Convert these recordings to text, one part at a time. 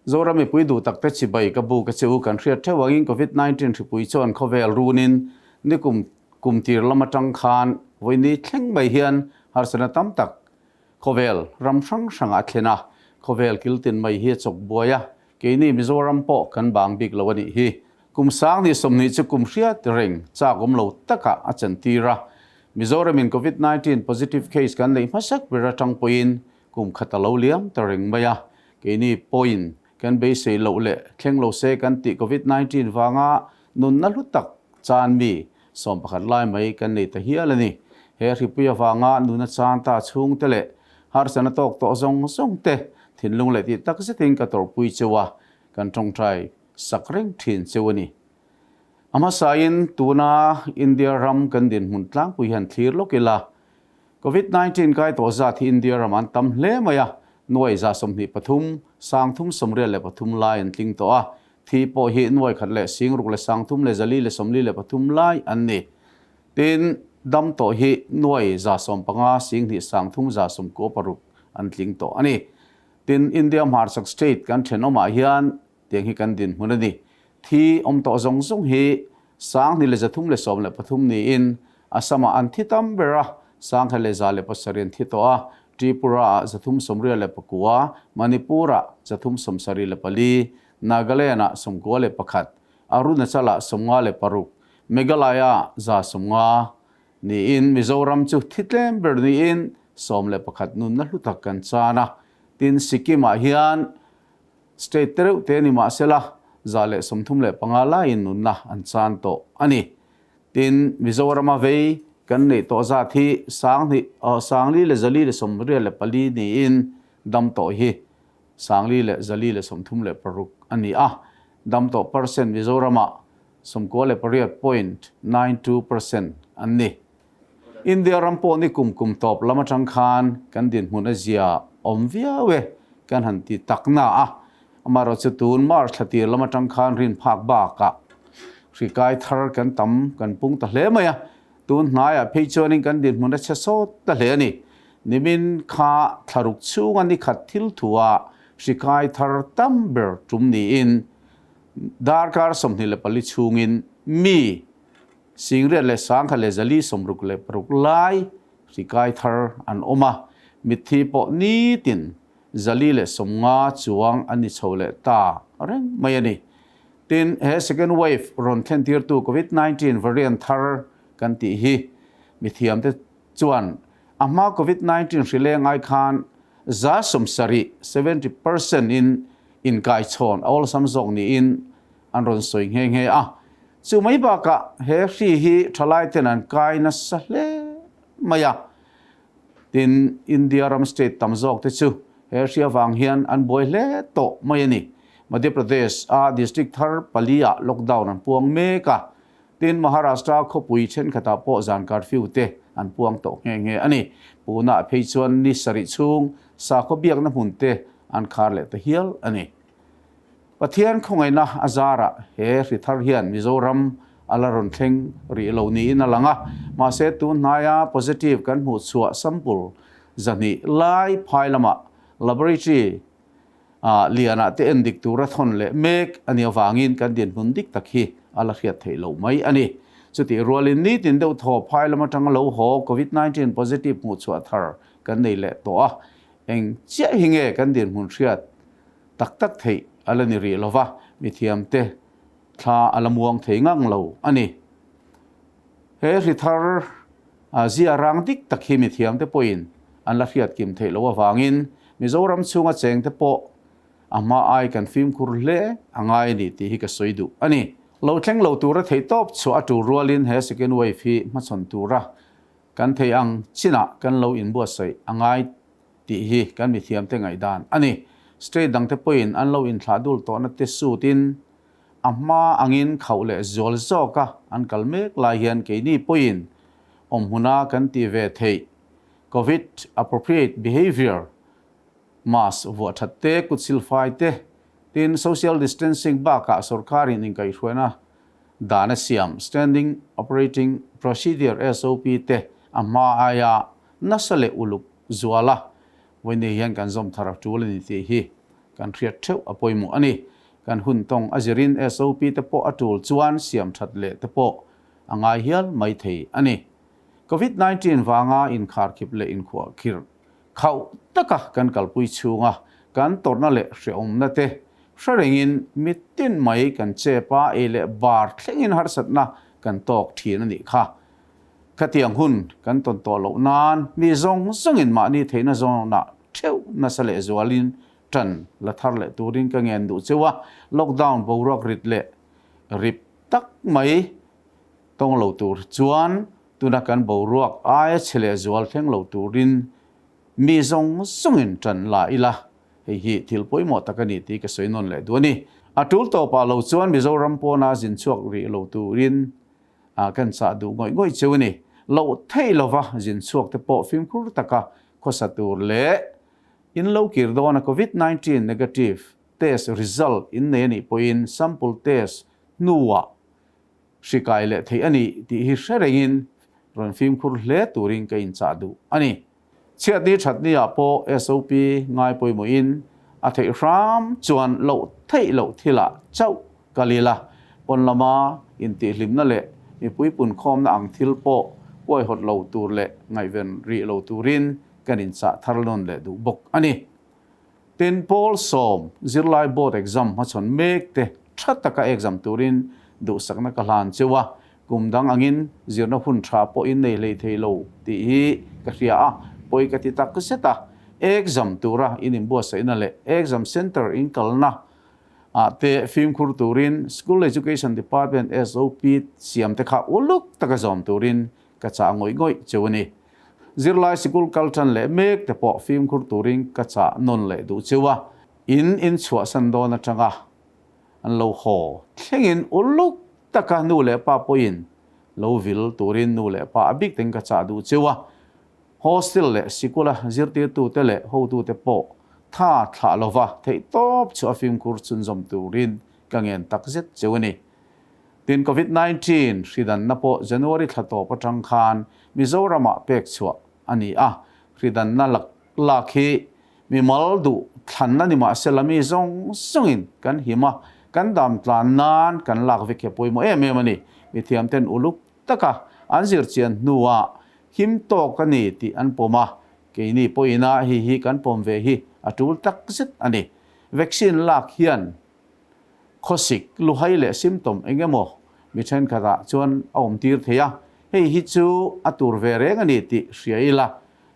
Zoram mipui duh takte chibai ka bu ka che u kan hriat theuh angin Covid 19 hripui chuan khawvel runin nikum kum tir lam atang khan vawiini thleng mai hian harsatna tam tak khawvel ram hrang hrangah a thlen a, khawvel kiltin mai hi a chawk buai a, keini Mizoram pawh kan bang bik lo a nih hi. Kum sang ni 20 chu kum hriat reng chak awm lo takah a chantir a, Mizoramin Covid 19 positive case kan neih hmasak ber atang pawhin Kum khat a lo liam ta reng mai a, keini pawhin kan beisei loh leh thleng lo se kan tih Covid 19 vanga nunna hlu tak chan mi 11 lai mai kan nei ta hial a ni. He hripui avanga nuna chan ta chhungte leh harsatna tawk tawh zawng zawng te thinlung leh tih tak zetin ka tawrhpui cheu a, kan tawngtai sak reng thin cheu a ni. A hmasain tuna India ram kan dinhmun tlangpui hian thlir lawk ila, Covid 19 kai tawh zat hi India ram an tam hle mai a, nuai 23, 383 lai an tling tawh a, thi pawh hi nuai khat leh 60 leh 3 leh 4 leh 43 lai an ni. Tin, dam tawh hi nuai 15 2 3 96 an tling tawh a ni. Tin, India hmarchhak state kan thenawmah hian Tiang hi kan dinhmun a ni. Thi awm tawh zawng zawng hi 2 leh 313 niin Assam-ah an thi tam ber a, 1 leh 107 an thi tawh a, Tripura-ah 329, Manipur-ah 374, Nagaland-ah 91, Arunachal-ah 56, Meghalaya-ah 150 niin Mizoram chu thi tlem ber niin 11 nunna hlu tak kan chan a. Tin, Sikkim-ah hian State te reuh te ni mahsela 135 laiin nunna an chan tawh a ni. Tin, Mizorama vei kan neih tawh zat hi 2 4 leh 4 leh 84 niin dam tawh hi 4 leh 4 leh 36 a ni a. Dam tawh percent Mizoramah 98.92% an ni. India ram pawh ni kum kum tawp lam atang khan kan dinhmun a zia awm viau e kan han ti tak na a, amaherawh chu tun March thla tir lam atang khan rin phak bakah hri kai thar kan tam kan pung ta hle mai a, tun hnaiah phei chuanin kan dinhmun a chhe sawt ta hle a ni. Nimin kha thlaruk chhunga ni khat thil thua hri kai thar tam ber tum niin darkar 24 chhungin mi 800 leh 1,000 leh 466 lai hri kai thar an awm a, mitthi pawh nitin 450 chuang an ni chho leh ta reng mai a ni. Tin, he second wave rawn thlentirtu Covid 19 variant thar kan tih hi mithiamte chuan a hma Covid 19 hri leng ai khan 70%, 70%, in inkaichhawn a awlsam zawk niin an rawn sawi nghe nghe a. Chu mai bakah he hri hi thalai ten an kai nasa hle mai a. Tin, India ram state tam zawk te chu he hri avang hian an buai hle tawh mai a ni. Madhya Pradesh a district thar pali ah lockdown an puang mek a. Tin, Maharashtra khawpui thenkhatah pawh zan curfew te an puang tawh nghe nghe a ni. Pune phei chuan ni sarih chhung sakhaw biakna hmun te an khar leh ta hial a ni. Pathian khawngaihna a zarah he hri thar hian Mizoram a la rawn thleng rih lo niin a lang a, mahse tun hnaia positive kan hmuh chhuah sample 200 lai phai lamah laboratory ah lianah te endik tura thawn leh mek a nih avangin kan dinhmun dik tak hi a la hriat theih loh mai a ni. Chutih rualin nitin deuh thaw phai lam atanga lo haw Covid 19 positive hmuh chhuah thar kan nei leh tawh a, eng chiah hi nge kan dinhmun hriat tak tak theih a la ni rih lo va, mithiamte thla a la muang thei ngang lo a ni. He hri thar zia rang dik tak hi mithiamte pawhin an la hriat kim theih loh avangin Mizoram chhunga chengte pawh a hma ai kan fimkhur hle a ngai a ni tih hi ka sawi duh a ni. Lo thleng lo tura theih tawp chhuah a tul rualin he second wave hi hmachhawn tura kan thei ang chinah kan lo inbuatsaih a ngai tih hi kan mithiamte ngaihdan a ni. State dangte pawhin an lo inthlah dul tawhna te sutin a hma angin khauh leh zual zawka an kal mek lai hian keini pawhin awmhmuna kan tih ve theih Covid appropriate behaviour, mask vuah that te, kut silfai te, tin social distancing bakah sorkarin inkaihhruaina dan a siam Standing Operating Procedure, SOP, te a hma aia nasa leh uluk zuala vawiin hian kan zawm thar a tul a ni tih hi kan hriat theuh a pawimawh a ni. Kan hun tawng a zirin SOP te pawh a tul chuan siam that leh te pawh a ngai hial mai thei a ni. Covid 19 vanga inkharkhip leh inkhuahkhirh khauh taka kan kalpui chhunga kan tawrhna leh hrehawmna te hre rengin mitin mai kan chep a, ei leh bar thlengin harsatna kan tawk thin a nih kha. Khatiang hun kan tawn tawh loh nan mi zawng zawngin mahni theihna zawnah theuh nasa leh zualin tan la thar leh turin ka ngen duh cheu a, lockdown boruak rit leh rip tak mai tawng lo tur chuan tuna kan boruak aia chhe leh zual thleng lo turin mi zawng zawngin tan la ila, hei hi thil pawimawh tak a ni tih ka sawi nawn leh duh a ni. A tul tawpah lo chuan Mizoram pawna zin chhuak rih lo turin kan chah duh ngawih ngawih cheu a ni. Loh theih lova zin chhuak te pawh fimkhur taka khawsa tur leh in lo kir dawna Covid 19 negative test result in nei a nih pawhin sample test hnuah hri kai leh theih a ni tih hi hre rengin rawn fimkhur hle turin ka inchah duh a ni. Chhiatni thatni ah pawh SOP ngai pawimawhin a theih hram chuan loh theih loh thilah chauh kal ila, pawn lama intihhlimna leh mipui punkhawmna ang thil pawh huaihawt lo tur leh ngaihven rih lo turin kan inchah thar nawn leh duh bawk a ni. Tin, Pawl sawm zirlai board exam hmachhawn mek te tha taka exam turin duhsakna ka hlan cheu a, kum dang angin zirna hun tha pawh in nei hlei thei lo tih hi ka hria a, pawi ka ti tak zet a. Exam tura in inbuatsaihna leh exam centre in kalna ah te fimkhur turin School Education Department SOP siam te kha uluk taka zawm turin ka chah ngawih ngawih cheu a ni. Zirlai sikul kal tan leh mek te pawh fimkhur turin ka chah nawn leh duh cheu a. In in chhuahsan dawn atanga an lo haw thlengin uluk taka nu leh pa pawhin lo vil turin nu leh pa a bik ten ka chah duh cheu a. Hostel leh sikula zirtirtute leh hotute pawh tha thlah lova theihtawp chu a fimkhur chhunzawm turin ka ngen takzet cheu a ni. Tin, Covid 19 hridanna pawh January thla tawp atang khan Mizoramah pek chhuah a ni a, hridanna lak lak hi mimal duh thlanna ni mahsela mi zawng zawngin kan him a, kan dam tlan nan kan lak vek hi a pawimawh em em a ni. Mithiamten uluk taka an zirchian hnuah him tawk a ni tih an pawm a, keini pawhina hei hi kan pawm ve hi a tul takzet a ni. Vaccine lak hian Khawsik, luhai leh symptom eng emaw mi thenkhatah chuan a awm tir thei a, hei hi chu a tur ve reng a ni tih hria ila,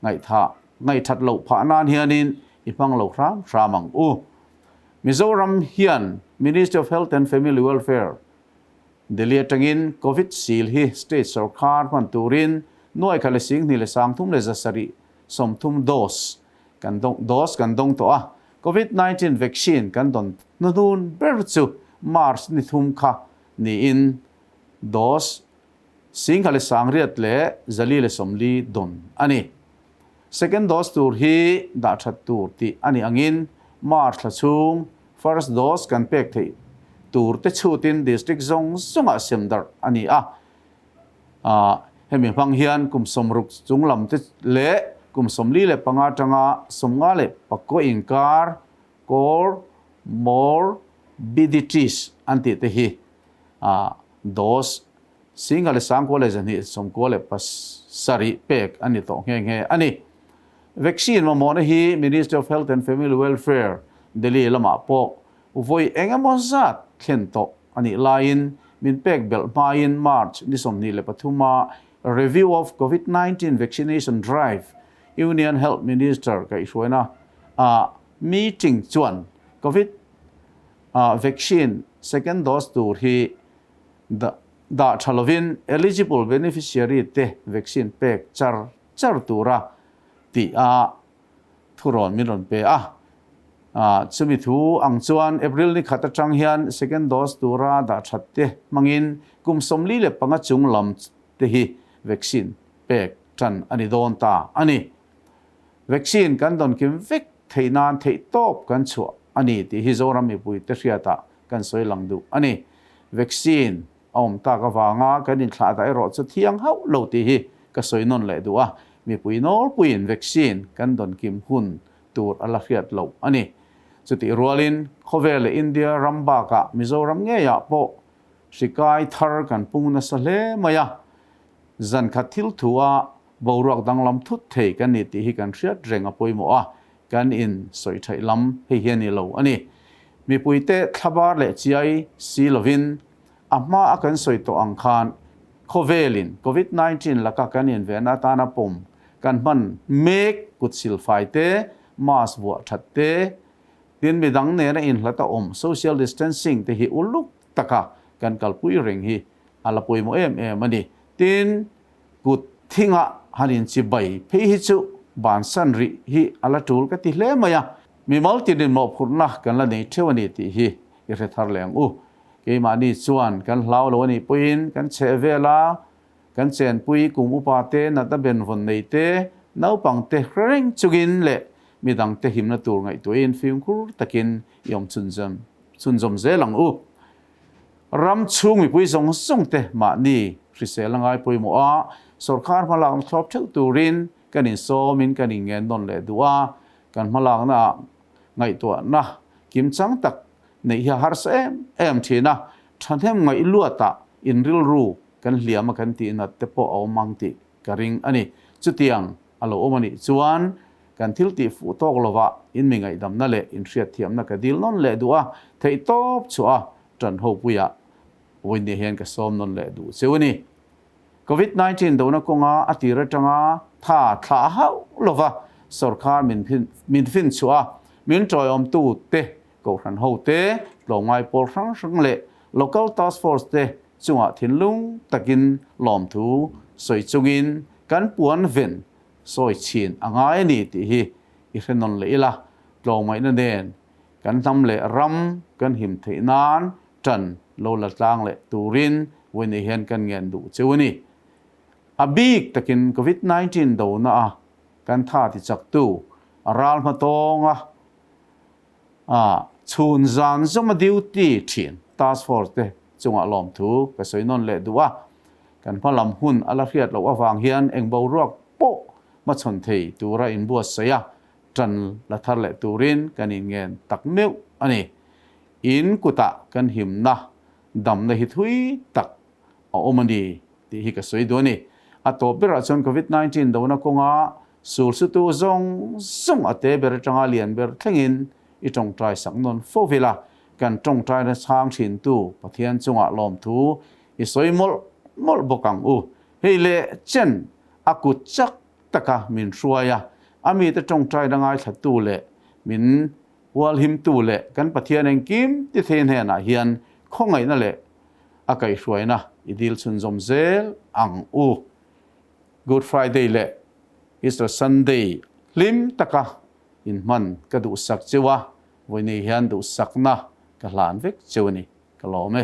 ngaihthah, ngaihthat loh phah nan hianin i hmang lo hram hram ang u. Mizoram hian Ministry of Health and Family Welfare, Delhi atangin Covid sil hi state sorkar hman turin nuaikhat leh singhnih leh sangthum leh zasarih 30 dose kan dawng dose kan dawng tawh a, Covid 19 vaccine kan dawn hnuhnun ber chu March ni thum kha niin dose singha leh sangriat leh zali leh 40 dawn a ni. Second dose tur hi dah that tur tih a nih angin March thla chhung first dose kan pek theih tur te chhutin district zawng zawngah sem darh a ni a. Hemi hmang hian kum 60 chung lam te leh kum 45 atanga 54 inkar comorbidities an tih te hi dose 19,297 pek a ni tawh nghe nghe a ni. Vaccine mamawhna hi Ministry of Health and Family Welfare, Delhi lamah pawh vawi eng emaw zat thlen tawh a nih laiin min pek belh hmain March ni 23 a Review of Covid 19 Vaccination Drive Union Health Minister kaihhruaina ah meeting chuan Covid vaccine second dose tur hi dah tha lovin eligible beneficiary te vaccine pek char char tura tih a thurawn min rawn pe a. Chumi thu ang chuan April ni khat atang hian second dose tura dah that te hmangin kum 45 chung lam te hi vaccine pek tan a ni dawn ta a ni. Vaccine kan dawn kim vek theih nan theih tawp kan chhuah a ni tih hi Zoram mipui te hriatah kan sawi lang duh a ni. Vaccine a awm tak avanga kan inthlah dah erawh chu thiang hauh lo tih hi ka sawi nawn leh duh a, mipui nawlpuiin vaccine kan dawn kim hun tur a la hriat loh a ni. Chutih rualin khawvel leh India ram bakah Mizoram ngeiah pawh hri kai thar kan pung nasa hle mai a. Zan khat thil thu a boruak danglam thut thei kan ni tih hi kan hriat reng a pawimawh a, kan in sawi theih lam hei hi a ni lo a ni. Mipuite thlabar leh chiai si lovin a hma a kan sawi tawh ang khan khawvelin Covid 19 laka kan inven atana pawm kan hman mek kut silfai te, mask vuah that te, tin midang nena inhlat a awm social distancing te hi uluk taka kan kalpui reng hi a la pawimawh em em a ni. Tin, kut thingah han inchibai phei hi chu bansan rih hi a la tul ka ti hle mai a, mimal tinin mawhphurhna kan la nei theuh a ni tih hi i hre thar leh ang u. Keimahni chuan kan hlau lo a nih pawhin kan chheh vel a, kan chenpui kum upa te, natna benvawn nei te, naupang te hre reng chungin leh midang te himna tur ngaihtuahin fimkhur takin i awm chhunzawm zel ang u. Ram chhung mipui zawng zawng te mahni hrisel a ngai pawimawh a, sawrkar hmalakna thlawp theuh turin kan insawmin kan inngen nawn leh duh a, kan hmalakna ah ngaihtuahna kimchang tak neih hi a harsa em em thin a, thahnem ngaih luatah inrilru kan hliam a kan tihnat te pawh a awm ang tih ka ring a ni. Chutiang a lo awm a nih chuan kan thil tih fuh tawk lovah in mi ngaihdamna leh inhriatthiamna ka dil nawn leh duh a, theihtawp chhuah a ṭan hopuiah vawiin hian ka sawm nawn leh duh cheu a ni. Covid 19 dona kawnga a tir aṭanga tha thlah hauh lova sawrkar min fin chhuah a, min ṭawiawmtu te, kohhran ho te, tlawmngai pawl hrang hrang leh local task force te chungah thinlung takin lawmthu sawi chungin kan puan ven sawi chhin a ngai a ni tih hi i hre nawn leh ila, tlawmngaihna nen kan hnam leh ram kan him theih nan ṭan lo la tlang leh turin vawiin hian kan ngen duh cheu a ni. A bik takin Covid 19 dona a kan tha ti chaktu a ral hma tawnga a chhun zan zawma duty thin task force te chungah lawmthu ka sawi nawn leh duh a, kan hma lam hun a la hriat loh avang hian eng boruak pawh hmachhawn thei tura inbuatsaih a, ṭan la thar leh turin kan inngen tak meuh a ni. In kutah kan himna damna hi thui tak a awm a ni tih hi ka sawi duh a ni. A tawp berah chuan Covid 19 dona kawnga sulsutu zawng zawng a te ber atanga lian ber thlengin i tawngtai sak nawn fo vela kan tawngtaina chhang thintu Pathian chungah lawmthu i sawi mawlh mawlh bawk ang u. Hei leh chen a kut chak taka min hruai a, a mite tawngtaina ngaithlatu leh min hualhimtu leh kan Pathian engkim ti thei hnenah hian khawngaihna leh a kaihhruaina i dil chhunzawm zel ang u. Good Friday leh Easter Sunday hlim taka inhman ka duhsak cheu a, vawiin hian duhsakna ka hlan vek cheu a ni. Ka lawm e.